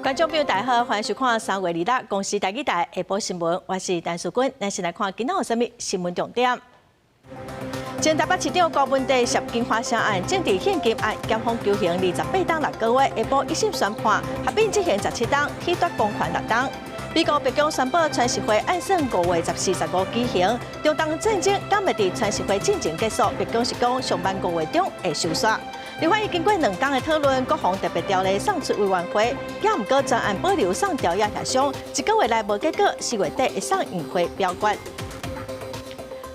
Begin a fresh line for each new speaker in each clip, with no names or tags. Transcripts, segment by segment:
觀眾朋友大家好，歡迎收看3月2日公視台語台下晡新聞，我是陳淑君。咱先來看今仔有啥物新聞重點。前台北市長柯文哲涉金華城案、政治獻金案，檢方求刑28冬6個月，下晡一審宣判，合併執行17冬，褫奪公權6冬。美國白宮宣布，川習會按算5月14、15舉行，中東戰爭敢會佇川習會進前結束？白宮是講上慢5月中會收煞。立法院經過兩工的討論，國防特別條例送出委員會，也毋過專案保留送朝野協商，一個月內無結果，4月底會送院會表決。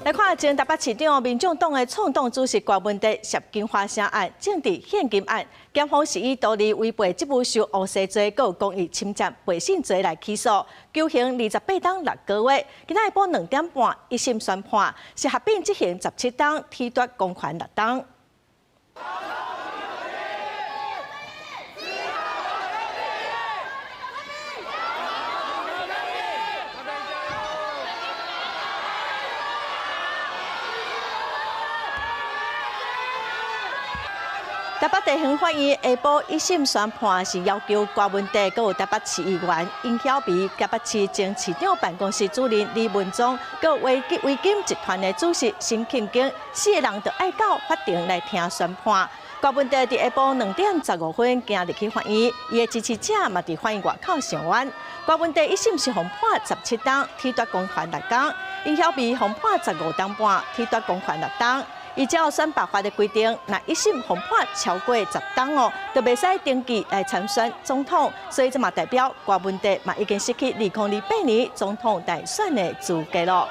來看前台北市長民眾黨的創黨主席柯文哲涉金華城案、政治獻金案，檢方是以多年違背職務受烏紗罪、閣有公益侵佔背信罪來起訴，求刑28冬6個月。今仔下晡2點半一審宣判，是合併執行17冬，褫奪公權6冬。台北地方法院下晡一審宣判，是要求柯文哲、閣有台北市議員尹曉薇、台北市前市長辦公室主任李文忠、閣有維金集團的主席沈慶京四个人都愛到法庭來聽宣判。柯文哲佇下晡2點15分行入去法院，伊的支持者嘛佇法院外口上彎。柯文哲一審是予判17冬，褫奪公權6工；尹曉薇予判15冬半，褫奪公權6冬。依照選罷法的規定，若一審予判超過10冬哦，就袂使登記來參選總統。所以這嘛代表柯文哲嘛已經失去2028年總統大選的資格囉。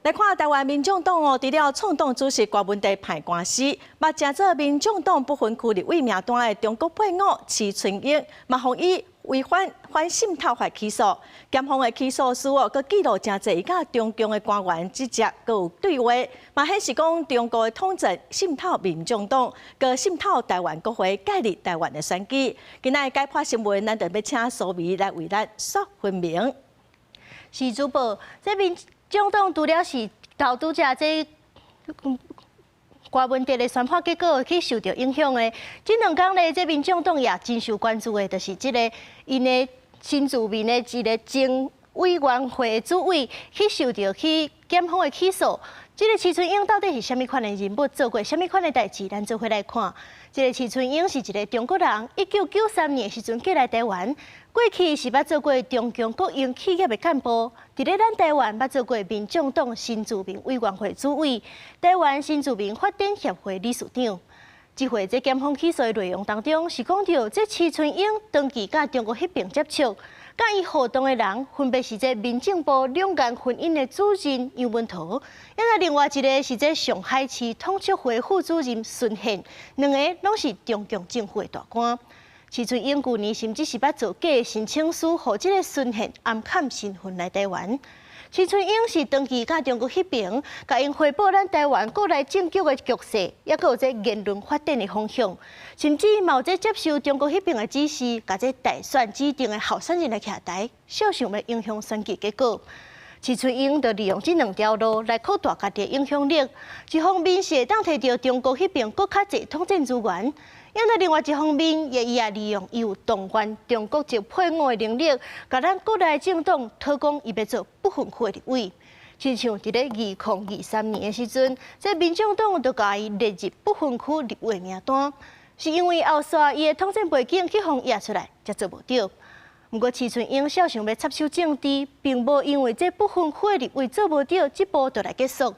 來看台灣民眾黨哦，除了創黨主席柯文哲判官司，嘛成做民眾黨不分區立委名單的中國配偶徐春英，嘛予伊違反反滲透法起訴，檢方的起訴書哦，閣記錄誠濟伊佮中共的官員直接閣有對話，嘛顯示講中國的統戰滲透民眾黨，閣滲透台灣國會，介入台灣的選舉。今仔的解剖新聞，咱就欲請蘇眉來為咱說分明。
是主播，這民眾黨除了是頭拄才這柯文哲的宣判結果去受著影響的，這兩工咧，這民眾黨也真受關注的，就是這个𪜶的新住民的一個前委員會主委去受著去檢方的起訴。這个徐春英到底是啥物款的人物，做過啥物款的代誌？咱做伙來看。這个徐春英是一个中國人，1993年的時陣過來台灣。過去是捌做過中共國營企業的幹部，佇咧咱台灣捌做過民眾黨新住民委員會主委、台灣新住民發展協會理事長。這回這檢方起訴的內容當中，是講著這徐春英長期佮中國彼爿接觸，佮伊互動的人分別是這民政部兩岸婚姻的主任楊文濤，抑若另外一个是這上海市統促會副主任孫憲，兩个攏是中共政府的大官。徐春英舊年甚至是捌做假申請書，予這个孫憲暗崁身份來台灣。徐春英是長期佮中國彼爿，共𪜶匯報咱台灣國內政局的局勢，抑閣有這言論發展的方向，甚至嘛有這接受中國彼爿的指示，共這大選指定的候選人來徛台，小想欲影響選舉結果。徐春英就利用這兩條路來擴大家己的影響力，一方面是會當提著中國彼爿閣較濟統戰資源，抑若另外一方面，伊也利用伊有動員中國籍配偶的能力，共咱國內政黨討講伊欲做不分區的立委。親像佇咧2023年的時陣，這民眾黨就共伊列入不分區立委名單，是因為後續伊的統戰背景去予掖出來，才做無著。毋過，徐春英痟想欲插手政治，並無因為這不分區的立委做無著，這步就來結束。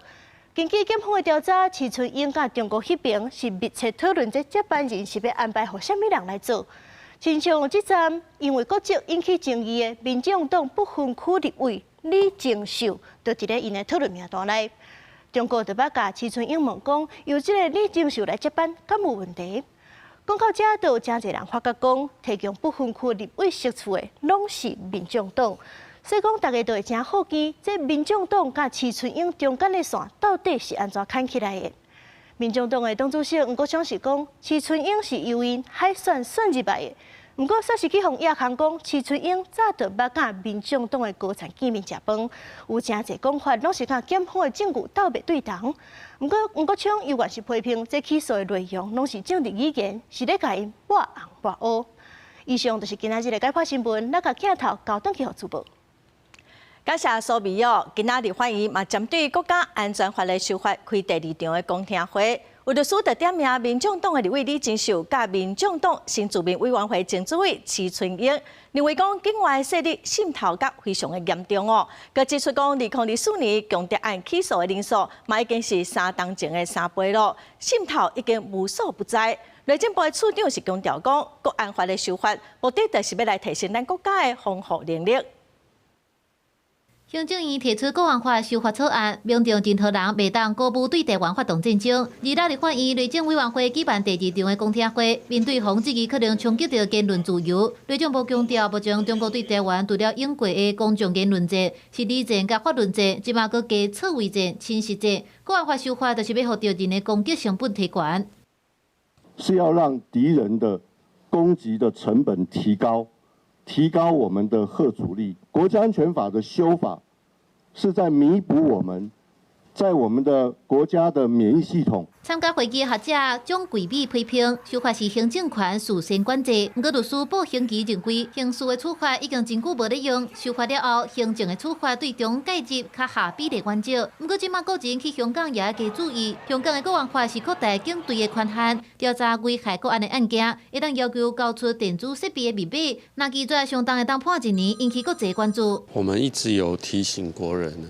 根據檢方的調查，徐春英佮中國彼爿是密切討論這接班人是欲安排予啥物人來做。親像這站因為國籍引起爭議的民眾黨不分區立委李正秀，就佇咧𪜶的討論名單內。中國就捌共徐春英問講，由這个李正秀來接班，敢有問題？講到這，就有誠濟人發覺講，提供不分區立委席次的，攏是民眾黨。所以講，大家都會誠好奇，這民眾黨佮徐春英中間的線到底是按怎牽起來的？民眾黨的黨主席黃國昌是講，徐春英是由𪜶海選選入來的。毋過煞是去予伊控講，徐春英早就捌佮民眾黨的高層見面食飯，有誠濟講法攏是佮檢方的證據鬥袂對同。毋過黃國昌猶原是批評，這起訴的內容攏是政治語言，是咧共𪜶抹紅抹烏。以上就是今仔日的解剖新聞，咱共鏡頭交轉去予主播。
感謝蘇美哦，今仔日法院嘛針對國家安全法的修法開第二場的公聽會，有律師就點名民眾黨的立委李進秀，佮民眾黨新住民委員會前主委徐春英，認為講境外勢力滲透甲非常的嚴重哦。閣指出講，2024年共諜案起訴的人數，嘛已經是3冬前的3倍咯，滲透已經無所不在。內政部的次長是強調講，國安法的修法，目的就是欲來提升咱國家的防護能力。
行政院提出國安法修法草案，明定任何人袂當鼓舞對台灣發動戰爭。二六立法院內政委員會舉辦第二場的公聽會，面對防質疑可能衝擊著言論自由，內政部強調，目前中國對台灣除了用過的公眾言論戰、心理戰佮法論戰，這馬閣加錯位戰、侵蝕戰。國安法修法就是欲予敵人的攻擊成本提懸，
是要讓敵人的攻擊的成本提高。提高我們的嚇阻力。國家安全法的修法是在彌補我們在我們的國家的免疫系統。
參加會議學者蔣貴美批評，修法是行政權事先管制。毋過律師布興奇認為，刑事的處罰已經真久無咧用，修法了後，行政的處罰對中介入較下比例原則。毋過這馬個人去香港也愛加注意，香港的國安法是擴大警隊的權限，調查危害國安的案件，會當要求交出電子設備的密碼。若拒絕相當會當判一年，引起國際關注。
我們一直有提醒國人呢，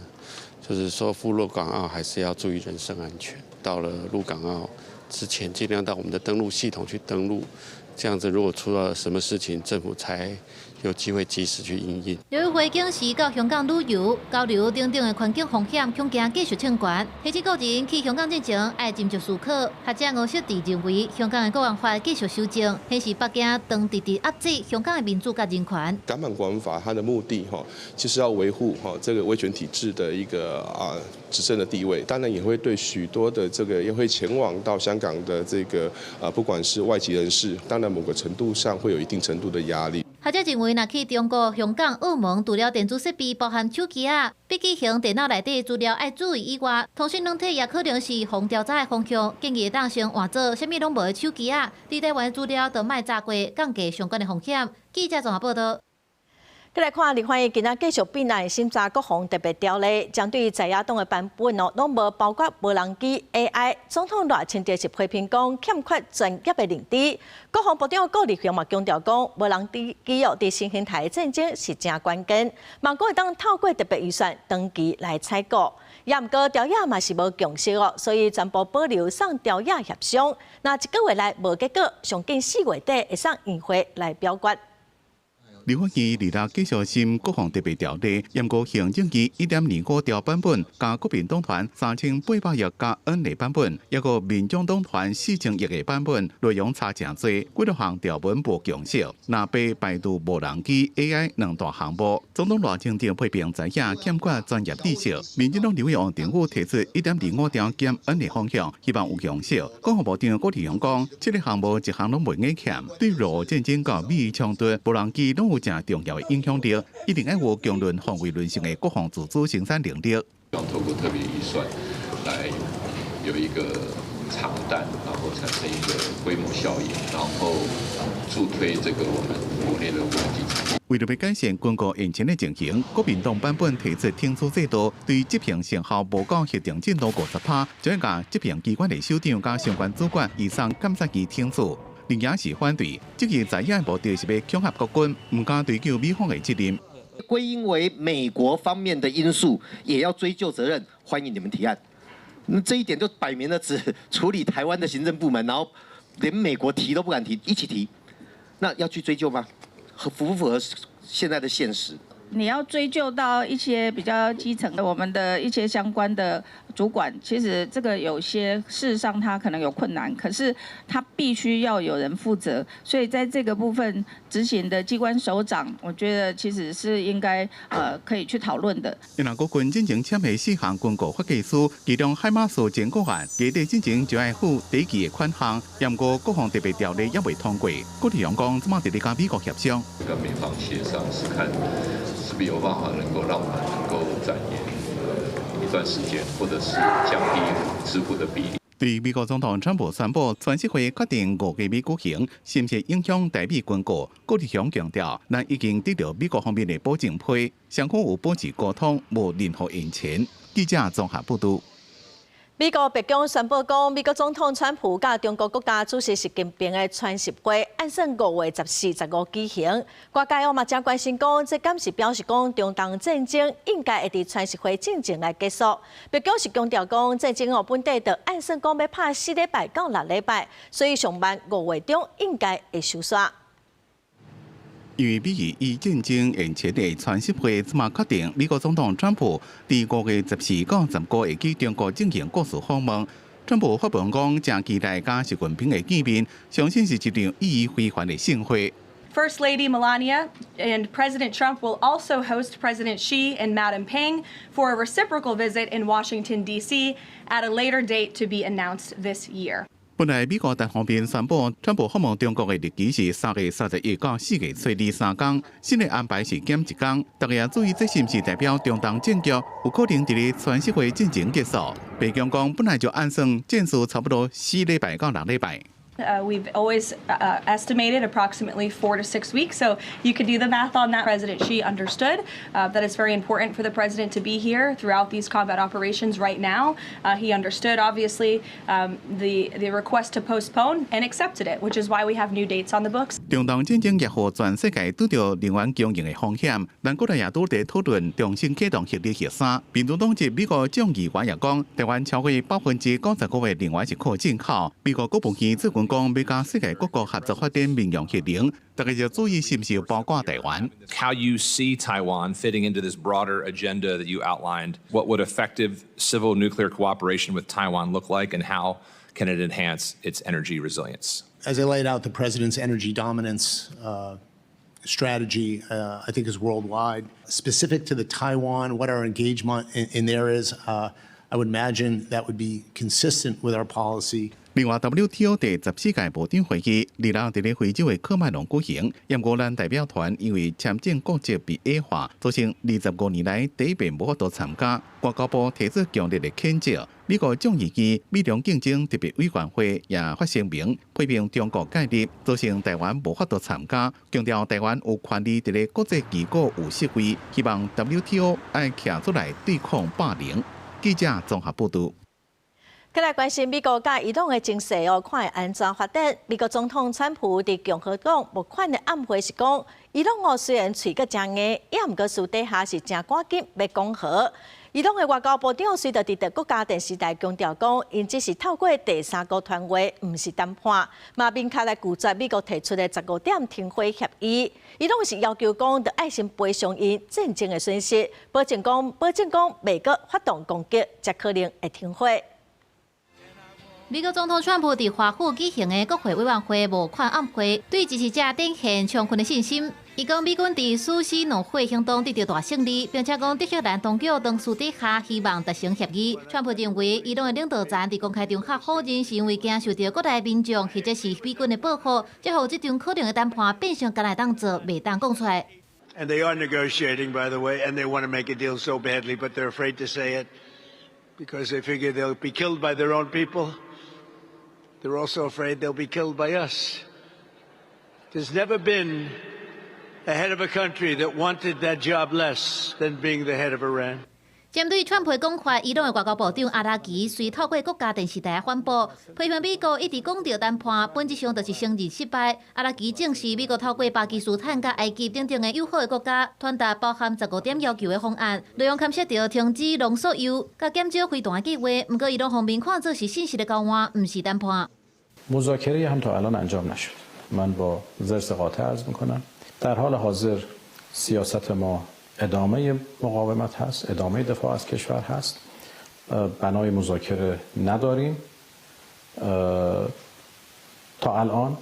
就是說赴陸港澳還是要注意人身安全。到了陸港澳之前，盡量到我們的登錄系統去登錄，這樣子如果出了什麼事情，政府才有機會及時去因應。
由於回境時到香港旅遊、交流等等的環境風險，恐驚繼續衝懸。提醒國人去香港之前愛斟酌思考。學者吳錫志認為，香港的國安法繼續修正，顯示北京長直直壓制香港的民主佮人權。
港版國安法它的目的哈，就是要維護哈這個威權體制的一個執政的地位，當然也會對許多的這個也會前往到香港的這個不管是外籍人士，當然某個程度上會有一定程度的壓力。
學者認為，若去中國、香港、澳門，除了電子設備，包含手機仔、筆記型電腦內底資料愛注意以外，通訊軟體也可能是予調查的方向。建議會當先換做啥物攏無的手機仔，佇台灣資料都莫查過，降低相關的風險。記者綜合報道。
閣來看立法院今仔繼續閉案審查國防特別條例，針對在野黨的版本哦，攏無包括無人機 AI。總統賴清德是批評講欠缺專業的認知。國防部長顧立雄嘛強調講，無人機哦，佇新形態戰爭是誠關鍵，嘛講會當透過特別預算長期來採購。也毋過朝野嘛是無共識哦，所以全部保留送朝野協商。若一個月內無結果，上緊4月底會送院會來表決。
立法院二六繼續審國防特別條例，毋過行政院1.25條版本，佮國民黨團3800億加 N 的版本，抑閣民眾黨團4000億的版本，內容差誠濟，幾多項條文無共識。若欲排除無人機 AI 兩大項目，總統賴清德批評在野欠缺專業知識。民進黨立委王定宇提出1.25條減 N 的方向，希望有共識。國防部長顧立雄講，這個項目一項攏袂用欠，對俄烏戰爭佮美伊衝突，無人機攏有誠重要的影響力，一定愛有強韌防衛韌性的國防自主生產能力。
要透過特別預算來有一個長單，然後產生一個規模效應，然後助推這個我們國內的無人機產業。
為著欲改善軍購延遲的情形，國民黨版本提出停止制度，對執行成效無夠核定進度50%，將共執行機關的首長佮相關主管移送監察院懲處。另也是反對，這個在野目的是欲恐嚇國軍，毋敢追究美方的責任。
歸因為美國方面的因素，也要追究責任。歡迎你們提案。那這一點就擺明了只處理台灣的行政部門，然後連美國提都不敢提，一起提，那要去追究嗎？符不符合現在的現實？
你要追究到一些比較基層的，我們的一些相關的主管，其實這個有些事實上他可能有困難，可是他必須要有人負責，所以在這個部分執行的機關首長，我覺得其實是應該可以去討論的。
伊朗國軍進前簽下四項軍購發計書，其中海馬斯戰國案，基地進前就愛付第一期的款項，毋過國防特別條例猶未通過。郭立雄講，這馬佇咧佮美國協商，
跟美方協商是看是不是有辦法能夠讓我們能夠展延一段時間，或者是降低支付的比例。
對美國總統川普宣布川習會決定5月尾舉行，是毋是影響台美軍購？郭立雄強調，咱已經得到美國方面的保證批，雙方有保持溝通，無任何延遲。記者綜合報道。
美國白宮宣布講，美國總統川普佮中國國家主席習近平的川習會按算5月14、15舉行。外界嘛誠關心講，這敢是表示講中東戰爭應該會佇川習會進前來結束？白宮是強調講，戰爭哦本底就按算講欲拍4禮拜到6禮拜，所以上慢5月中應該會收煞。
因為美伊戰爭延遲的川習會，這馬確定美國總統川普佇5月14到15會去中國進行國事訪問。川普發文講，誠期待佮習近平的見面，相信是一場意義非凡的盛會。
First Lady Melania and President Trump will also host President Xi and Madam Peng for a reciprocal visit in Washington, D.C. at a later date to be announced this year.
本來美國單方面宣布，川普訪問中國的日期是3月31到4月初二三工，新的安排是減一工。大家注意，這是毋是代表中東戰局有可能佇咧川習會進前結束？白宮講本來就按算戰事差不多4禮拜到6禮拜。
We've always estimated approximately 4 to 6 weeks, so you could do the math on that. President Xi understood that it's very important for the president to be here throughout these combat operations right now. He understood, obviously, the request to postpone and accepted it, which is why we have new dates on the books.
中東戰爭也予全世界拄著能源供應的風險，咱國內也拄佇討論重新啟動核二核三。民主黨籍美國眾議員也講，台灣超過95%的能源是靠進口。美國國務院最近講，欲佮世界各國合作發展民用核能，大家就注意是毋是包括台灣。
How you see Taiwan fitting into this broader agenda that you outlined? What would effective civil nuclear cooperation with Taiwan look like, and how can it enhance its energy resilience?
As I laid out, the president's energy dominance strategy, I think, is worldwide. Specific to the Taiwan, what our engagement in there is, I would imagine that would be consistent with our policy.
另外，WTO 第14屆部長會議，26佇咧非洲的喀麥隆舉行。毋過咱代表團因為簽證國籍被矮化，造成25年來第一遍無法度參加。外交部提出強烈的譴責。美國眾議院美中競爭特別委員會也發聲明批評中國介入，造成台灣無法度參加，強調台灣有權利佇咧國際機構有席位，希望 WTO 愛徛出來對抗霸凌。記者綜合報導。
閣來關心美國佮伊朗的情勢哦，看會按怎發展？美國總統川普佇共和黨募款的暗會是講，伊朗哦雖然喙閣誠硬，也毋過私底下是誠趕緊欲講和。伊朗的外交部長隨著佇國家電視台強調講，𪜶只是透過第三國傳話，毋是談判，嘛明確來拒絕美國提出的15點停火協議。伊朗是要求講，著愛先賠償𪜶戰爭的損失，保證講袂閣發動攻擊，才可能會停火。
美國總統川普佇華府舉行的國會委員會募款暗會，對支持者展現充分的信心。伊講美軍佇死屍怒火行動得到大勝利，並且講德黑蘭當局當私底下希望達成協議。川普認為，伊朗的領導層佇公開場合否認，是因為驚受著國內民眾或者是美軍的報復，才予這場可能的談判變成干焦會當做，袂當講出來。
And they are negotiating, by the way, and they want to make a deal so badly, but they're afraid to say it because they figure they'll be killed by their own people. They're also afraid they'll be killed by us. There's never been a head of a country that wanted that job less than being the head of Iran.
針對川普講法，伊朗的外交部長阿拉奇隨透過國家電視台反駁，批評美國一直講著談判，本質上就是承認失敗。阿拉奇證實，美國透過巴基斯坦佮埃及等等的友好的國家，傳達包含15點要求的方案，內容牽涉著停止濃縮鈾、佮減少飛彈的計劃。毋過伊朗方面看做是信息的交換，毋是談判。
مذاکره هم تا الان انجام نشد. من با ضرس قاطع عرض میکنم در حال حاضر سیاست ما ادامه مقاومت هست، ادامه دفاع از کشور هست. بنای مذاکره نداریم. تا الان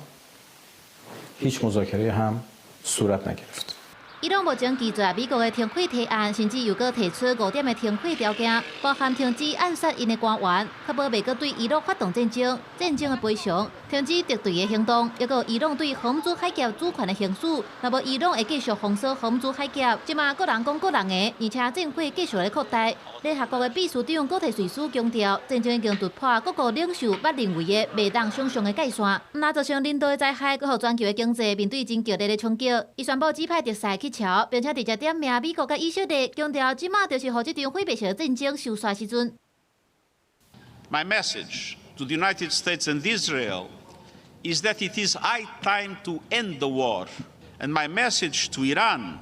هیچ مذاکره هم صورت نگرفت。
伊朗目前拒絕美國的停火提案，甚至又閣提出五點的停火條件，包含停止暗殺𪜶的官員，確保袂閣對伊朗發動戰爭、戰爭的賠償、停止敵對的行動，抑閣有伊朗對荷姆茲海峽主權的行使。若無伊朗會繼續封鎖荷姆茲海峽。這馬各人講各人的，而且戰火繼續咧擴大。聯合國的秘書長古特瑞斯強調，戰爭已經突破各國領袖捌認為的袂當想像的界線，毋但造成人道的災害，閣予全球的經濟面對真劇烈的衝擊。伊宣布指派特使去喬，並且直接點名美國佮以色列，強調這馬就是予這場毀滅性戰爭收煞時陣。
My message to the United States and Israel is that it is high time to end the war, and my message to Iran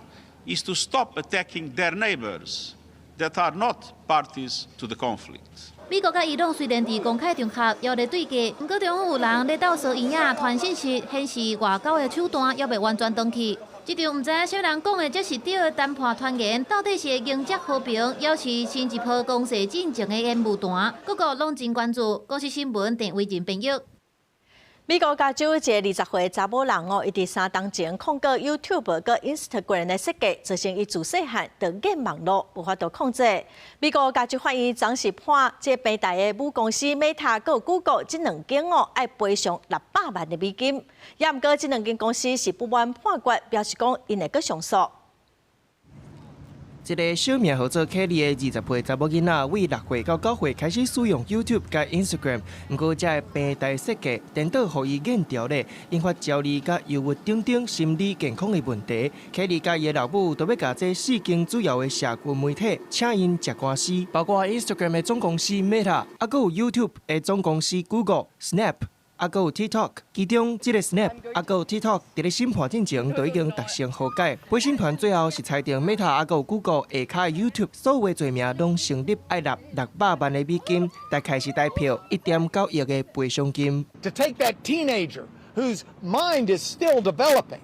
is to stop attacking their neighbors that are not parties to the conflict.
美國佮伊朗雖然佇公開場合猶咧對決，毋過中有人咧鬥相影傳信息，顯示外交的手段猶未完全斷去。這場毋知影啥人講的，這是對的談判傳言，到底是會迎接和平，抑是新一波攻勢戰爭的煙霧彈？各國攏真關注。公視新聞鄭惟仁編譯。
美國加州一个20歲查某人哦，伊佇3冬前控告 YouTube 佮 Instagram 的設計，造成伊自細漢就眼網路無法度控制。美國加州法院昨是判這平台的母公司 Meta 佮 Google 這兩間哦，愛賠償600萬的美金。也毋過這兩間公司是不滿判決，表示講𪜶會閣上訴。
一个小名號做凱莉的20歲查某囡仔，為6歲到9歲開始使用 YouTube 佮 Instagram，毋過這个平台設計顛倒予伊眼調咧，引發焦慮佮憂鬱等等心理健康的問題。凱莉佮伊的老母都欲共這四間主要的社群媒體請𪜶食官司，包括 Instagram 的總公司 Meta，啊，閣有 YouTube 的總公司 Google、Snap。啊，閣有 TikTok，其中這个 Snap，啊，閣有 TikTok，佇咧審判進前就已經達成和解。陪審團最後是裁定 Meta 啊，閣有 Google 下跤的 YouTube 所有的罪名攏成立，愛納600萬的美金，大概是台票1.9億的賠償金。
To take that teenager whose mind is still developing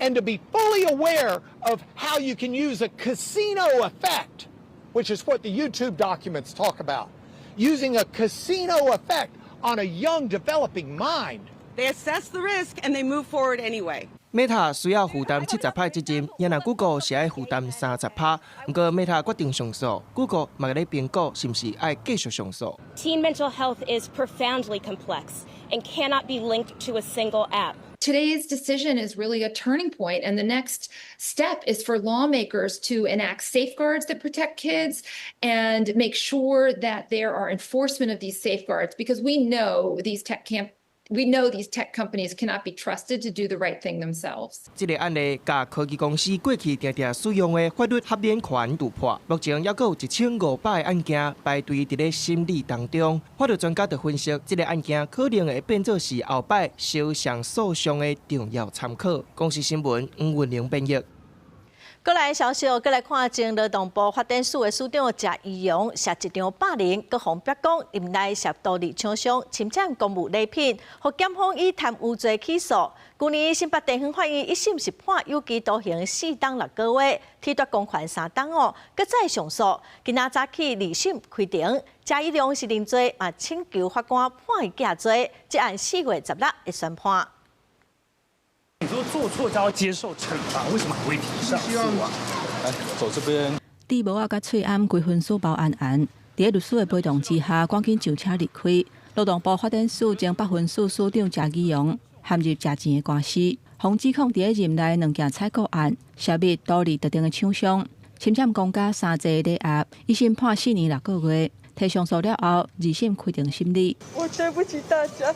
and to be fully aware of how you can use a casino effect, which is what the YouTube documents talk about, using a casino effect on a young developing mind.
They assess the risk and they move forward anyway.
Meta 需要負擔70趴責任，若若 Google 是愛負擔30趴。毋過 Meta 決定上訴，Google 嘛咧評估是毋是愛繼續上訴。
Teen mental health is profoundly complex and cannot be linked to a single app.
Today's decision is really a turning point, and the next step is for lawmakers to enact safeguards that protect kids and make sure that there are enforcement of these safeguards, because we know these tech companies cannot be trusted to do the right thing themselves.
這个案例，共科技公司過去定定使用的法律豁免權突破，目前猶閣有1500个案件排隊佇咧審理當中。法律專家就分析，這个案件可能會變做是後擺肖像訴訟的重要參考。公視新聞黃雲玲編譯。
閣來消息，閣來看前勞動部發展署的署長謝宜陽涉職場霸凌，閣予逼供任內涉圖利廠商侵佔公務禮品，予檢方以貪污罪起訴。舊年新北地方法院一審是判有期徒刑4冬6個月，褫奪公權3冬哦，閣再上訴。今仔早起二審開庭，謝宜良是認罪，嘛請求法官判伊假罪。這案4月16會宣判。
你說做錯就要接受懲罰，為什麼還會提上訴啊？
來，走這邊。
戴帽仔佮喙罨規身軀包嚴嚴，佇律師的陪同之下，趕緊上車離開。勞動部發展署前北分署署長謝宜陽陷入食錢的官司，予指控佇咧任內兩件採購案涉入圖利特定的廠商，侵佔公家三濟禮盒，一審判4年6個月，提上訴了後，二審開庭審理。
我對不起大家。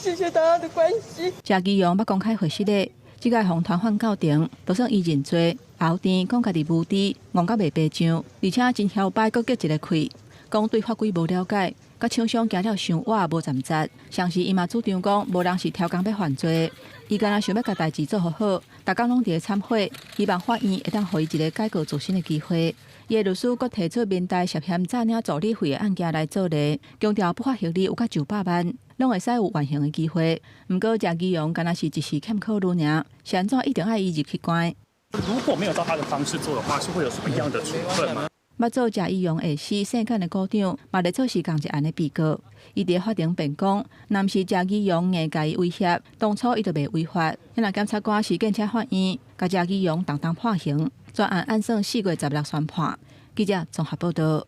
謝謝大家的關心。
謝宜陽捌公開回實咧，這擺予傳喚到庭，就算伊認罪，後天講家己無知，戇甲袂白上，而且真囂擺，閣激一个氣，講對法規無了解，佮廠商行了傷晚無站節。同時伊嘛主張講，無人是刁工欲犯罪，伊干焦想欲共代誌做予好，逐工攏佇咧懺悔，希望法院會當予伊一个改過自新的機會。伊的律師閣提出民代涉嫌詐領助理費的案件來做例，強調不法獲利有較900萬，攏會使有緩刑的機會。毋過謝宜陽敢若是一時欠考慮爾，是按怎一定愛伊入去關？
如果沒有照他的方式做的話，是會有什麼樣的處分嗎？
捌做食醫用下死姓簡的股長，嘛咧做是仝一案的被告。伊佇法庭辯講，若毋是食醫用硬共伊威脅，當初伊就袂違法。若檢察官是建請法院，共食醫用重重判刑，全案按算4月16宣判。記者綜合報導。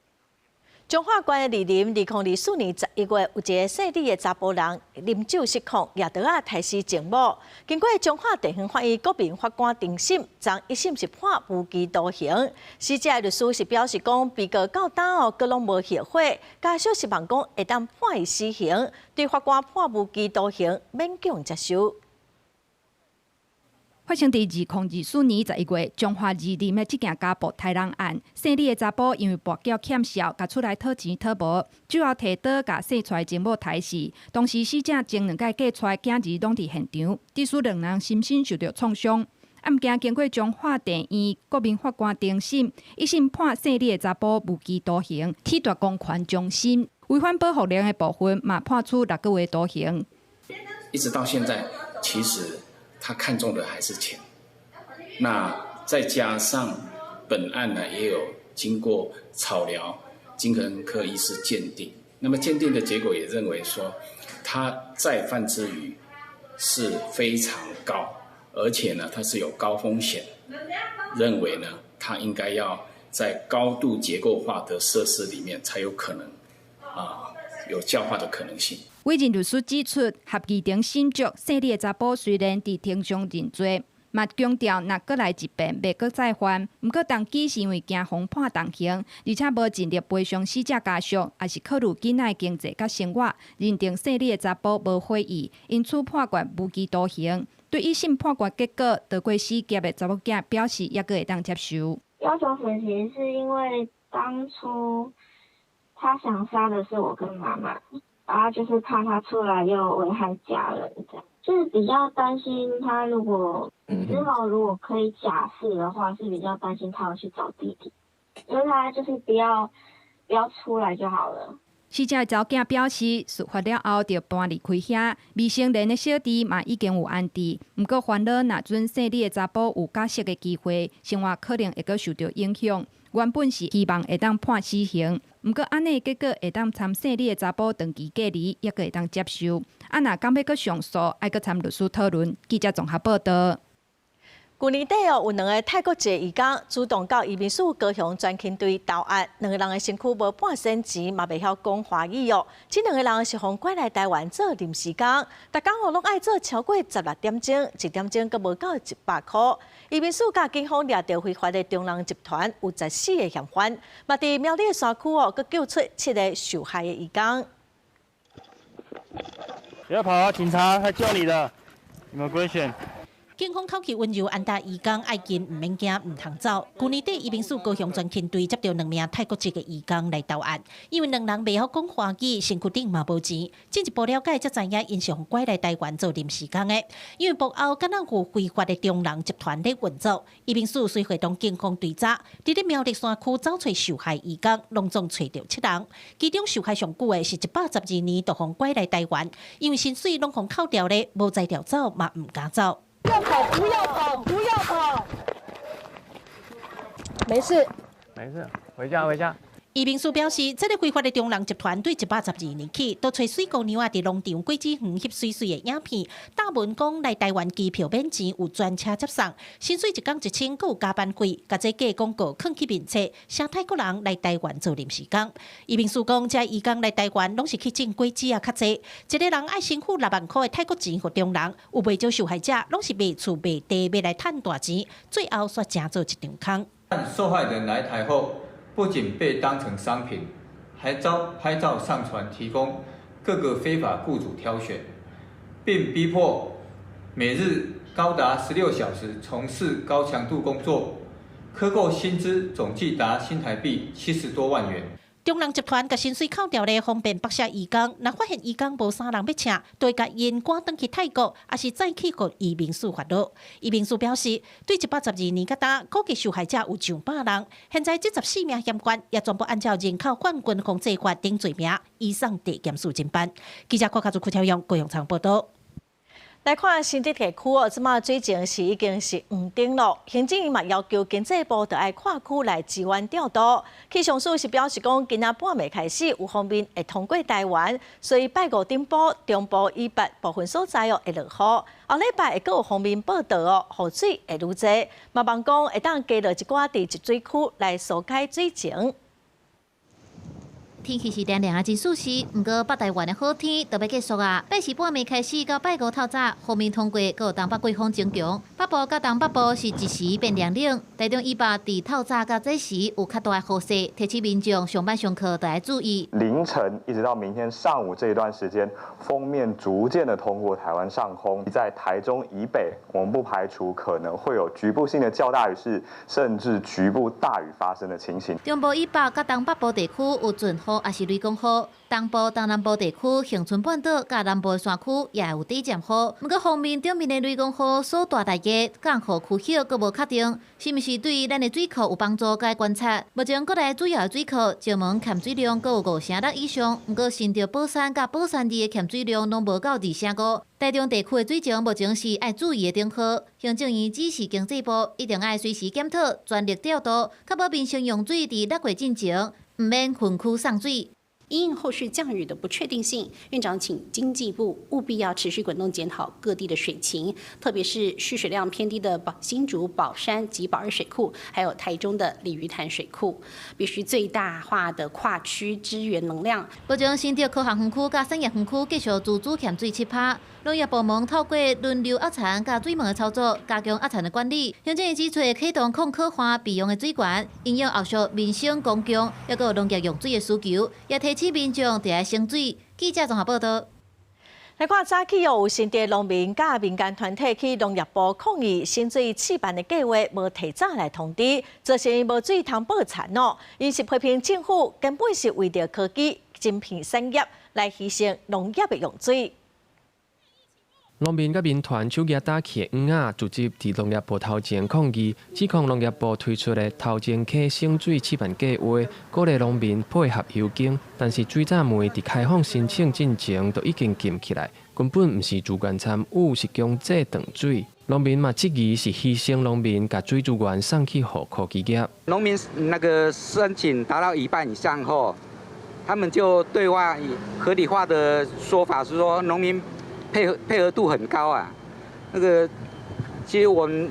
彰化縣的二林，2024年11月，有一个姓李的查埔人啉酒失控，举刀仔刣死情母。經過彰化地方法院國民法官庭審，昨一審是判無期徒刑。死者的律師是表示講，被告到今哦，閣攏無後悔，家屬希望講會當判伊死刑，對法官判無期徒刑勉強接受。
發生佇2024年11月，彰化二林的這件家暴刣人案，姓李的查埔因為跋筊欠數，共厝內討錢討無，酒後提刀共生出來情母刣死。當時死者前兩擺嫁出來囝兒攏佇現場，致使兩人心身受著創傷。啊，毋驚經過彰化地院國民法官庭審，一審判姓李的查埔無期徒刑，褫奪公權終身；違反保護令的部分嘛判處6個月徒刑。
一直到現在，其實。他看中的還是錢，那再加上本案呢，也有經過草療精神科醫師鑑定，那麼鑑定的結果也認為說，他再犯之虞是非常高，而且呢，他是有高風險，認為呢，他應該要在高度結構化的設施裡面才有可能啊有教化的可能性。
委任律師指出，合議庭審酌姓李的查埔雖然佇庭上認罪，嘛強調若閣來一遍，袂閣再犯。毋過動機是因為驚予判重刑，而且無盡力賠償死者家屬，也是考慮囡仔的經濟佮生活，認定姓李的查埔無悔意，因此判決無期徒刑。對一審判決結果，逃過死劫的查某囝表示，猶閣會當接受。
要求死刑是因為當初他想殺的是我跟媽媽。然後就是怕他出來又危害家人，這樣就是比較擔心他如果之後如果可以假釋的話，是比較擔心他會去找弟弟，因為他就是不要出來就好了。
死者查某囝表示，事發了後就搬離開遐，未成年的小弟嘛已經有安置。毋過煩惱，若準姓李的查埔有假釋的機會，生活可能會閣受著影響。原本是希望會當判死刑，毋過按呢結果會當參姓李的查埔長期隔離，猶閣會當接受。啊，若敢欲閣上訴，愛閣參律師討論。記者綜合報導。
舊年底哦，有兩个泰國籍移工主動到移民署高雄專勤隊投案，兩个人的身軀無半仙錢，嘛袂曉講華語哦。這兩个人是予拐來台灣做臨時工，逐工哦攏愛做超過16點鐘，一點鐘閣無夠100箍。移民署佮警方掠著非法的中人集團，有14個嫌犯，嘛佇苗栗的山區哦，閣救出七个受害的移工。
不要跑啊！警察來救你的，Immigration。
警方口氣溫柔，安搭移工愛緊，毋免驚，毋通走。舊年底，移民署高雄專勤隊接著兩名泰國籍的移工來投案，因為兩人袂曉講華語，身軀頂嘛無錢。進一步了解，才知影𪜶是予拐來台灣做臨時工的。因為幕後敢若有非法的中人集團咧運作，移民署隨會同警方追查，佇咧苗栗山區找揣受害移工，攏總揣著七人。其中受害上久的是112年就予拐來台灣，因為薪水攏予扣掉咧，無才調走嘛毋敢走。
不要跑！不要跑！不要跑！沒事，
沒事，回家回家。
移民署表示，這个非法的中人集團對112年起，都揣水姑娘仔佇農場果子園翕媠媠的影片，打文講來台灣機票免錢，有專車接送，薪水一工1000，閣有加班費，共這假廣告囥去面冊，請泰國人來台灣做臨時工。移民署講，這移工來台灣攏是去種果子仔較濟，一个人愛先付6萬箍的泰國錢予中人，有袂少受害者攏是賣厝賣地欲來趁大錢，最後煞成做一場空。
受害人來台後，不僅被當成商品，還遭拍照上傳，提供各個非法僱主挑選，並逼迫每日高達16小時從事高強度工作，克扣薪資總計達新台幣70多萬元。
中人集團共薪水扣掉咧，方便剝削移工。若發現移工無啥人欲請，就會共𪜶趕轉去泰國，抑是再去予移民署發落。移民署表示，對112年到今，估計受害者有上百人。現在這14名嫌犯也全部按照人口販運防制法等罪名，移送地檢署偵辦。記者郭家祖、郭超勇、高雄場報導。
來看新竹地區哦，這馬水情是已經是黃燈囉。行政院嘛要求經濟部著愛跨區來支援調度。氣象署是表示講，今仔半暝開始有鋒面會通過台灣，所以拜五頂晡中部以北部分所在哦會落雨。後禮拜會閣有鋒面報到哦，雨水會愈濟。嘛望講會當加落一寡佇集水區來疏解水情。
天氣是涼涼啊，真舒適。毋過北台灣的好天就欲結束啊！拜四半暝開始到拜五透早，鋒面通過，閣有東北季風增強。北部佮東北部是一時變涼冷。台中以北佇透早佮早時有較大的雨勢，提醒民眾上班上課著愛注意。
凌晨一直到明天上午這一段時間，鋒面逐漸的通過台灣上空，在台中以北，我們不排除可能會有局部性的較大雨勢，甚至局部大雨發生的情形。
中部以北佮東北部地區有陣雨，抑是雷公雨，東部、東南部地區、恆春半島佮南部山區也有短暫雨。毋過鋒面頂面的雷公雨所帶來的降雨區域閣無確定，是毋是對咱的水庫有幫助？該觀察。目前國內主要的水庫，石門欠水量閣有5.6成以上，毋過新竹寶山佮寶山二的欠水量攏無到2.5。台中地區的水情目前是愛注意的燈號，行政院指示經濟部一定愛隨時檢討，全力調度，確保民生用水佇六月進前，毋免分區送水。
因應後續降雨的不確定性，院長請經濟部務必要持續滾動檢討各地的水情，特別是蓄水量偏低的新竹寶山及寶二水庫，還有台中的鯉魚潭水庫，必須最大化的跨區支援能量。
目前新竹科學園區佮產業園區繼續自主欠水7%，農業部門透過輪流壓田佮水門的操作，加強壓田的管理。行政院指出，啟動控可換備用的水源，因應後續民生公共，抑閣有農業用水的需求，也提醒民眾著愛省水。記者綜合報道。
來看早起有新竹農民佮民間團體去農業部抗議省水試辦的計劃無提早來通知，造成無水通報田哦。𪜶是批評政府根本是為著科技晶片產業來犧牲農業的用水。
農民佮民團手舉打氣的魚仔，直接佇農業部頭前抗議，指控農業部推出的頭前溪省水試辦計劃，鼓勵農民配合修耕，但是水閘門佇開放申請進前就已經禁起來，根本毋是自願參與，是強制斷水。農民嘛質疑是犧牲農民，共水資源送去予科技業。
農民那個申請達到一半以上後，他們就對外合理化的說法是說農民配合度很高啊，那個其實我們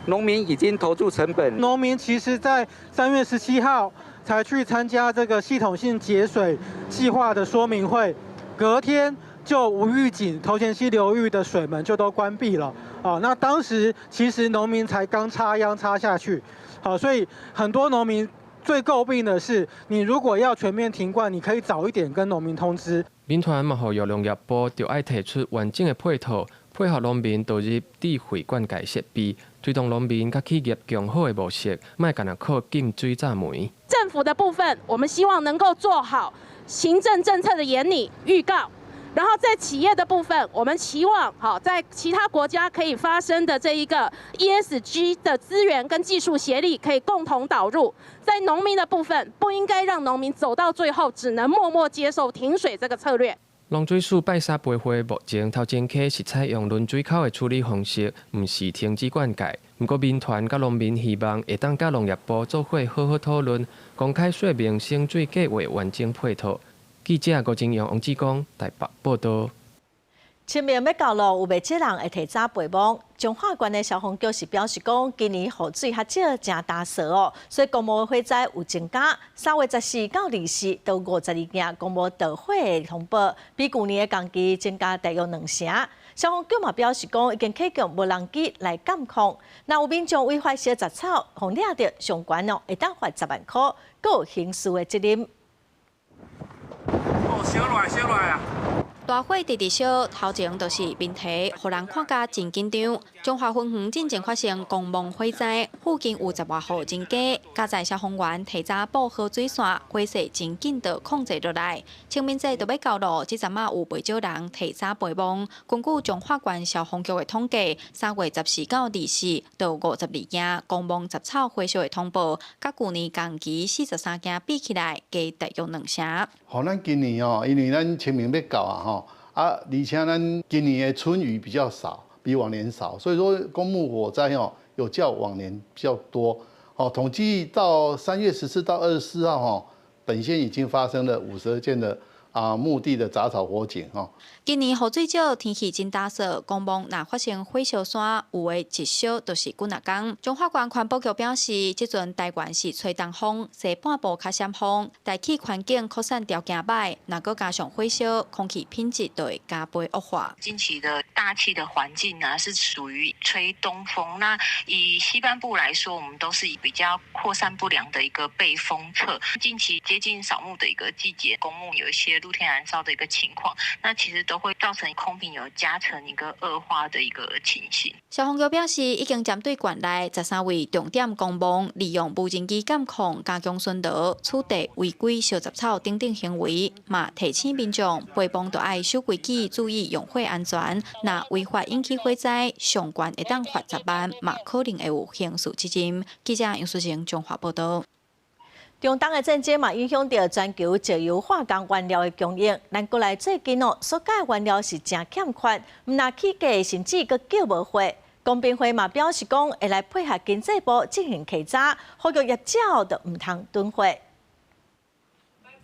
農民已經投注成本。
農民其實在3月17號才去參加這個系統性節水計劃的說明會，隔天就無預警，頭前溪流域的水門就都關閉了。哦，那當時其實農民才剛插秧插下去，好，所以很多農民最詬病的是，你如果要全面停灌，你可以早一點跟農民通知。
民團嘛呼籲農業部著愛提出完整的配套，配合農民導入智慧灌溉設備，推動農民佮企業共好的模式，莫干焦靠禁水閘門。
政府的部分，我們希望能夠做好行政政策的研擬預告，然後在企業的部分，我們期望好在其他國家可以發生的這一個 ESG 的資源跟技術協力，可以共同導入。在農民的部分，不應該讓農民走到最後只能默默接受停水這個策略。
農水署拜三回覆，目前頭前溪是採用輪水口的處理方式，毋是停止灌溉。毋過民團佮農民希望會當佮農業部做伙好好討論，公開說明省水計劃完整配套。記者郭金陽、王志剛台北報道。
清明欲到囉，有袂少人會提早備墓。彰化縣的消防局是表示講，今年雨水較少，誠焦燥哦，所以公墓火災有增加。3月14到24都52件公墓著火的通報，比舊年的同期增加大約2成。消防局嘛表示講，已經啟動無人機來監控。若有民眾違法燒雜草，予掠著上懸哦，會當罰10萬箍，閣有刑事的責任。
哦，燒落來，燒落來啊！
大火直直燒，頭前就是面堤，予人看甲真緊張。彰化分園進前發生公墓火災，附近有10外戶人家，佳哉消防員提早布好水線，火勢真緊就控制落來。清明節就欲到囉，這陣仔有袂少人提早備墓。根據彰化縣消防局的統計，3月14到24就52件公墓雜草火燒的通報，佮舊年同期43件比起來，加大約2成。
予咱今年哦，因為咱清明欲到啊吼。
啊，而且咱今年的春雨比較少，比往年少，所以說公墓火災哦有較往年比較多。哦，統計到3月14到24號，吼，本縣已經發生了52件的墓地的雜草火警，吼。
今年雨水少，天氣真焦燥，公墓若發生火燒山，有的一燒就是幾若工。彰化縣環保局表示，這陣台灣是吹東風，西半部較閃風，大氣環境擴散條件歹，若閣加上火燒，空氣品質就會加倍惡化。近期的大氣的環境呢，是屬於吹東風。那以西半部來說，我們都是以比較擴散不良的一個背風側。近期接近掃墓的一個季節，公墓有一些露天燃燒的一個情況，那其實都會造成空品有加成一個惡化的一個情形。消防局表示，已經針對縣內13位重點公墓，利用無人機監控加強巡邏，取締違規燒雜草等等行為，嘛提醒民眾陪墓著愛守規矩，注意用火安全。若違法引起火災，上懸會當罰10萬，嘛可能會有刑事責任。記者楊淑晴彰化報導。
中東的戰爭嘛，影響著全球石油化工原料的供應。咱國內最近哦，塑膠原料是誠欠缺，毋但起價，甚至閣叫無貨。公平會嘛表示講，會來配合經濟部進行稽查，呼籲業者都毋通囤貨。